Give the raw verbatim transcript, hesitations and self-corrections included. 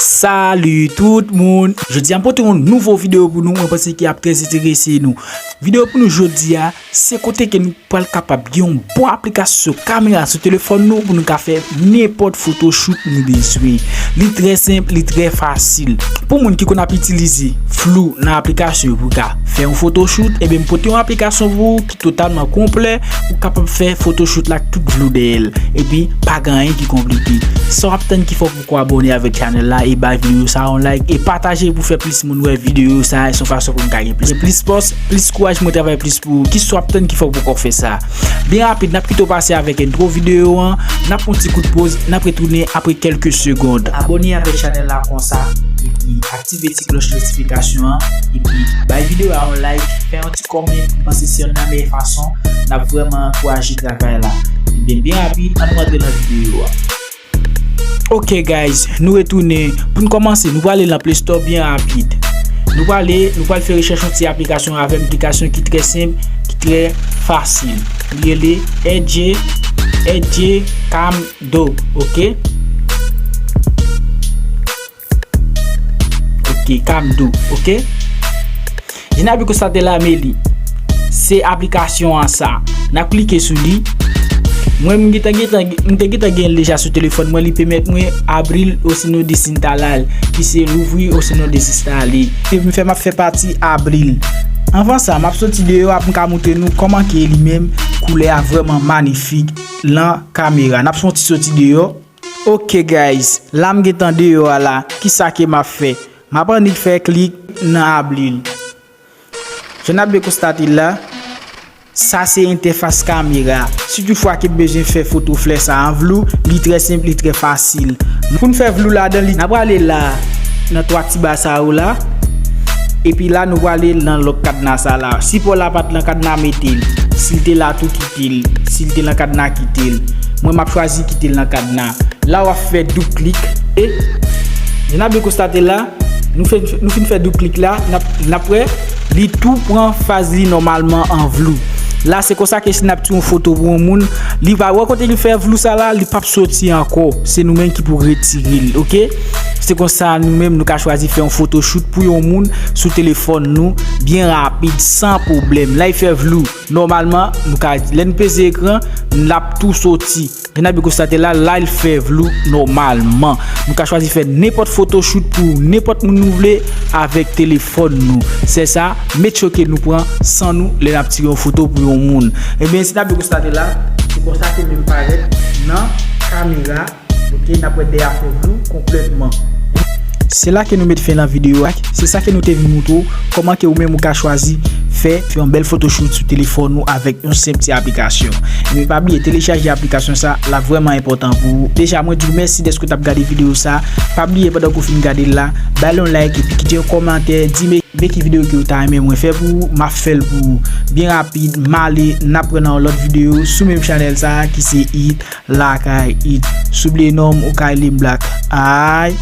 Salut tout moun! Jodi a m pote yon nouvo videyo pou nou, mwen panse ki ap trè enterese nou. Videyo pou nou jodi a, se kote ke nou pral kapab gen yon bon aplikasyon kamera sou telefòn nou pou nou ka fè nenpòt photoshoot nou bezwen. Li trè senp, li trè fasil. Pou moun ki konn ap itilize flou nan aplikasyon yo pou ka fè yon photoshoot, ebyen m pote yon aplikasyon pou ou ki totalman konplè, ou kapab fè photoshoot la ak tout flou dèyè l. Epi, pa gen anyen ki konplike. Sa w ap tann ki fè w poko abòne avèk chanèl la e bay videyo sa a yon like e pataje pou fè plis moun wè videyo sa a, se yon fason pou n ka gen plis, plis pòs, plis kouraj mwen travay plis pou ou. Kisa w ap tann ki fè w poko fè sa? Byen rapid, n ap kite w pase avèk entwo videyo an, n ap pran yon ti kout poz, n ap retounen apre kèlke segond. Abòne avèk chanèl la konsa, epi aktive ti klòch notifikasyon an, epi bay videyo a yon like, fè yon ti kòmantè, m panse se yonn nan meyè fason n ap vrèman ankouraje travay la. Ebyen, byen rapid, ann rantre nan videyo a. Ok guys, nou retounen. Pou n kòmanse, nou prale nan Play Store byen rapid. Nou prale, nou pral fè rechèch yon ti aplikasyon avè m, aplikasyon ki trè senp, ki trè fasil. Li rele Edge, Edge Cam Do, ok? Ok, Cam Do, ok? Jan n ap konstate la, men li. Se aplikasyon an sa. N ap klike sou li. Mwen, m gentan, gentan, m te gentan gen l deja sou telefòn mwen, li pèmèt mwen abri l osinon dezenstale l, ki se louvri osinon dezenstale. Epi m fè, m ap fè pati abri l. Anvan sa, m ap soti deyò a pou m ka montre nou kòman ke li menm, koulè a vrèman manifik lan kamera. N ap fè yon ti soti deyò. Ok guys, la m gentan deyò a la. Kisa ke m ap fè? M ap annik fè klik nan abri l. Jan n ap byen konstate l la, sa se entèfas kamera. Si toutfwa ke m bezwen fè foto flè sa an vlou, li trè senp, li trè fasil. Pou n fè vlou ladan li, n ap prale la, nan twa ti ba sa yo la. Epi la, nou prale nan lòt kadna sa la. Sipò la pa t lan kadna, mete l. Si l te la tou, kite l. Si l te lan kadna, kite l. Mwen, m ap chwazi kite l lan kadna. La, w ap fè doub klik. E, jan n ap byen konstate la, nou fè, nou fin fè doub klik la, n ap, n ap wè, li tou pran faz li nòmalman an vlou. La, se konsa ke si n ap tire yon foto pou yon moun, li va wè kote li fè vlou sa la, li p ap soti ankò. Se nou menm ki pou retire l, ok? Se konsa, nou menm, nou ka chwazi fè yon photoshoot pou yon moun sou telefòn nou, byen rapid, san pwoblèm. La, li fè vlou. Nòmalman, nou ka, lè n peze ekran, l ap tou soti. Jan n ap byen konstate la, la, l fè vlou nòmalman. Nou ka chwazi fè nenpòt photoshoot pou nenpòt moun nou vle avèk telefòn nou. Se sa, make sure ke nou pran san nou lè n ap tire yon foto pou yon moun. Ebyen, si n ap byen konstate la, se konsa ke menm parèt nan kamera. Ok, n ap wè dèyè a fè vlou konplètman. Se la ke nou met fen nan videyo a. Se sa ke nou te vin montre w, kòman ke ou menm ou ka chwazi fè, fè yon bèl photoshoot sou telefòn ou avèk yon senp ti aplikasyon. Ebyen, pa bliye telechaje aplikasyon sa, l ap vrèman enpòtan pou ou. Deja, mwen di w mèsi dèske w t ap gade videyo sa. Pa bliye pandan ke w fin gade l la, bay l yon like epi kite yon kòmantè, di m, men ki videyo ke w ta renmen mwen fè pou ou, m ap fè l pou ou. Byen rapid, m ale, n ap pran nan yon lòt videyo sou menm chanèl sa ki se It Lakay It. Si w bliye non m, ou ka rele m Black. Ay.